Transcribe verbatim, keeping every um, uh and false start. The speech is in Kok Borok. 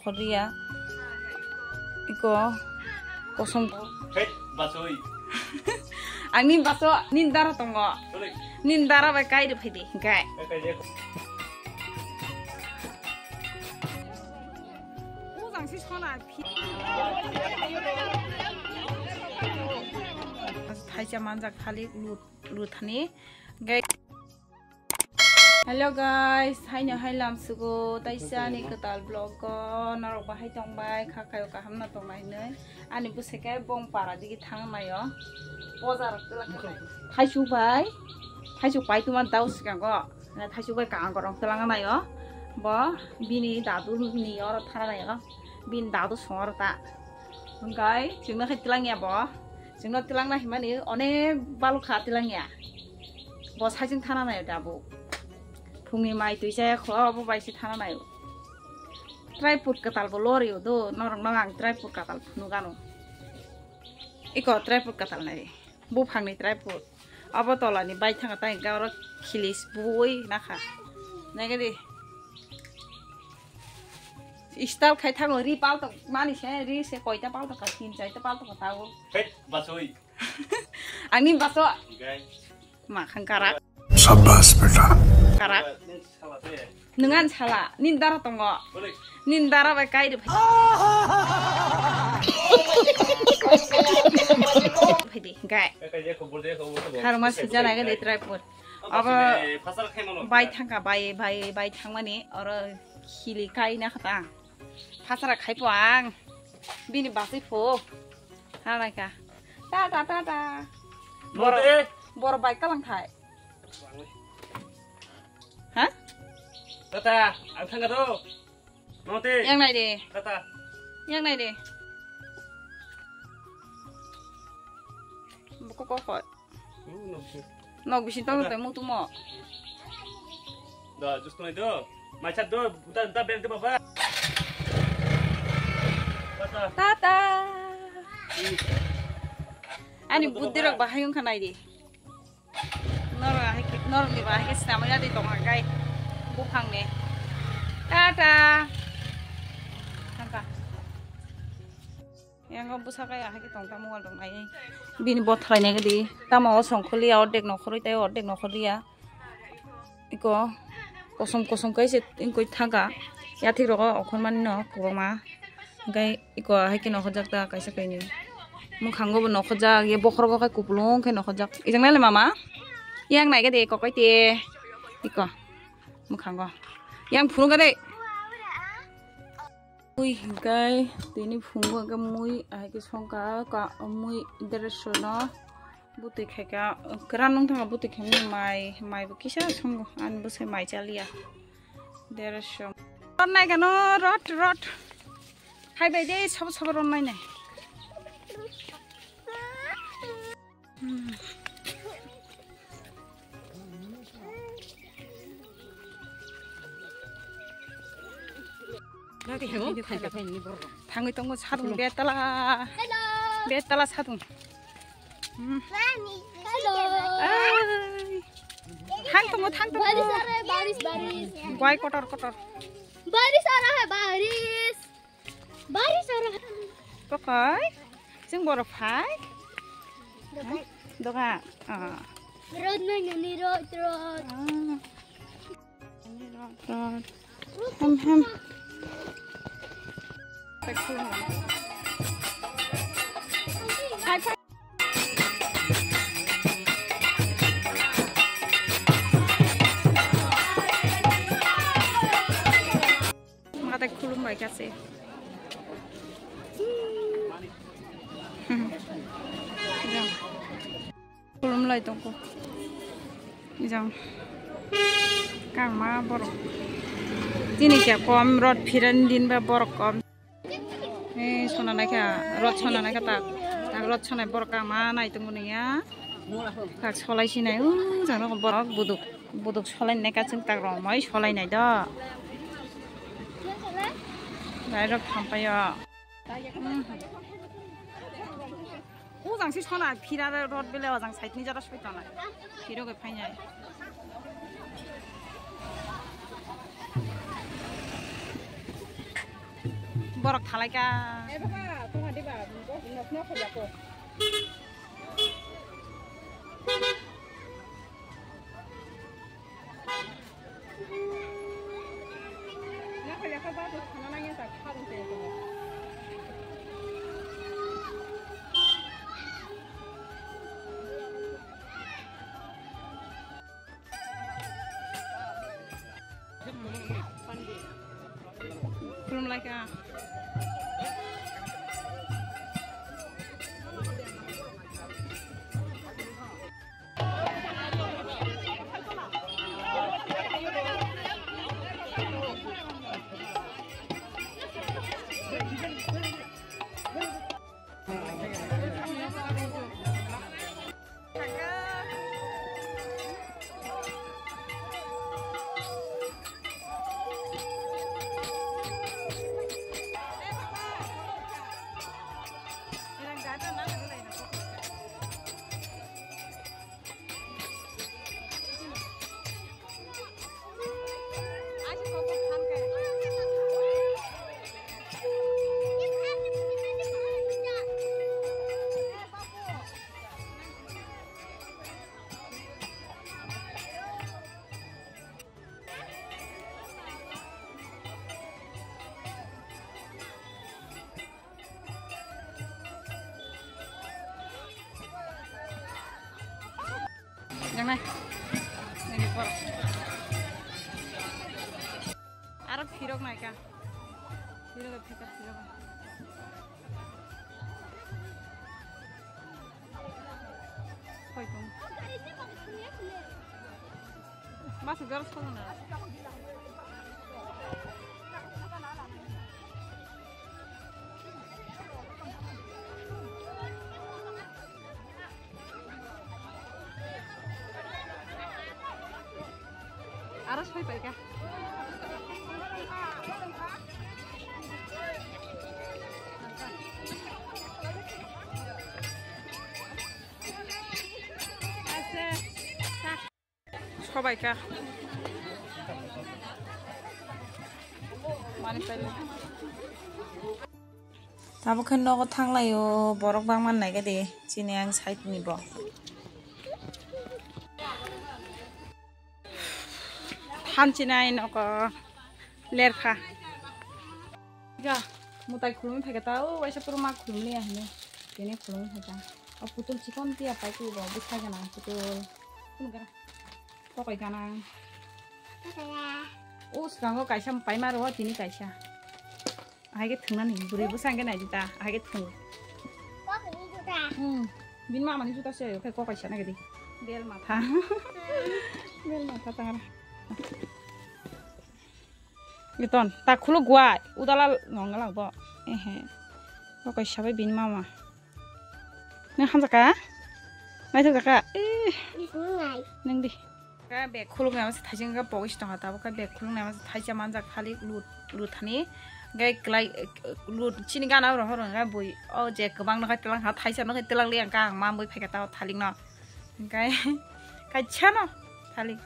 Khoriya. Iko kosom. Hei, basoi. Ani baso, nini dara tongo. Sorry. Nini dara bai kai de phaidi, kai. Kai de. Ujang si sona phi. Thaisa manjak thali lut, lut thani. Gai. Hello guys, haino hai lamsugo taisa ani kwtal vlog o norok bahai tongbai kha khayo kaham no tongnai hinwi ani bwsai khe bong para digi thang naio. Bojar thaisu bai, thaisu pai tuma dau sika go. Thaisu bai kang gorong twlang naio. Bo bini dadu ni oro thana naio. Bini dadu song oro ta. Hwnkhe chwngno khe twlangya bo. Chwngno twlangna himani onek balukha twlangya. Bo saichung thana naio da bo. Phungni mai twi chaya kho, obo bai se thana naio. Tripod kwtal bo lorio do, norok no ang tripod kwtal phunukgano. Iko tripod kwtal nai. Buphangni tripod. Obo tolani bai thanga tai hwnkhe oro khilis bui nakha. Naikhe di. Style khai thango ri palto mani se ri se koita palto ka tin chaita palto ka tago. Hei, basoi. Ani baso. Gai. Ma khang karak. Sabbas beta. Karak. Nungan sala, nin dara tongo. Boleh. Nin dara bai kai de. Phaidi, gai. Kai, kai, je, kubur, je, kubur, kubur. Harma sijana ga de tripod. Aba bai thangka, bai, bai, bai thangmani, oro khili kai na khata. Phasara khai po ang. Bini basai pho. Halaika. Ta, ta, ta, ta. Boro, boro bai kalang thai. Ha? Tata, ang thangka to. Mate. Yang nai de. Tata. Yang nai de. Buko ko ko. Nok bising tong tong mutu mo. Da, just nai do. Mai chat do, uta uta bel de baba. Tata. Tata. Ani buddi rok bahai wngkha nai di. Norok ahai ke, norok ni bahai ke sinamai nadi tong hangkai. Buphang ni. Tata. Tata. Yang bwsa kaya hai tong tamo wal tong nai. Bini bothrai nai di. Tamo o songkholi ya, ordek nokhoroi tai, ordek nokhoroi ya. Iko kosom kosom kai se ingkoi thangka. Ya thik rogo okhon mani no kwbangma. Hingkai iko hai ke nokhorjak ta kaisa kaini. Mukhango bo nokhorjak, ye bokhorogo khai kupulung khe nokhorjak. Ijang nai le mama. Yang nai ga de kokoi te. Iko. Mukhango. Yang phunuk ga de. Mui hingkai tini phungo hingke mui ahai ke songka ka mui deresh no bwtwi khaika kwran wng thangka bwtwi khaimani mai mai bo kisa songo ani bwsai mai chaliya deresh. Rot nai gano rot rot hai bai de sabo sabo rot nai nai. Thangwi tongo sadung betala. Hello. Betala sadung. Hmm. Hello. Ai. Thang tongo, thang tongo. Baris aa raha hai, baris, baris. Guai kotor kotor. Baris aa raha hai, baris. Baris aa raha hai. Kokai. Sing borok phai. Dogan. Dogan. Ah. Rot nai nani rot, rot. Ah. Nani rot, rot. Hem, hem. Phai, phai. Mata khulum bai kha se. Jang. Khulum lai tongkho. Jang. Kangma borok. Tini khe kom rot phiran din ba borok kom. Eh, sona naikha, rot sona naikha tak. Tak rot sonai borok kangma nai tongo nungya. Tak solai sinai, uh, jang rok borok buduk. Buduk solai nai kachung tak romoi solai nai do. Dai rok thampaio. Hmm. Ujang si sona phira rot bele ojang side ni jora soi tonai. Phiro ke phainai. Borok thalaikha. Eh, baba, tongma diba, bo, nok, nok, nok, nok. Khulumlaikha. Yang nai. Ini por. Aro phirok naikha. Phirok, phirok, phirok. Koi tong. Mas jar song na. Aro soi paikha. Sobaikha. Mani paile. Tabuk khe nogo thanglaio, borok bangma naikha de, chini ang side ni bo. Thansinai nogo lerkha. Ja, mutai khulumwi phaikha ta, o waisa puro ma khulumliya hino. Tini khulumwi phaikha. O putul chikon tiya pai tu bo bwsai gana putul. Kun gara. Tokoi gana. O sgango kaisa paima ro tini kaisa. Ahai khe thwngnani bwrwi bwsa hwnkhe nai juta, ahai khe thwng. Kokni juta. Hmm. Bini mama ni juta se ayo khe kokai sana gidi. Bel matha. Bel matha tangra. Giton, ta khuluk guai, udala nongala bo. Ehe. Kokai sabai bini mama. Nang hamjaka? Naithok jaka? Eh. Nang di. Ka bag khuluk nai masa thaising ka pogis tong ha, tabuk ka bag khuluk nai masa thaisa manjak thalik lut, lut thani. Gai klai, lut chini gana oro horo gai bui. O je kwbang no kai telang ha, thaisa no kai telang li ang ka ang mam bui phaika ta thalik no. Gai kaisa no thalik.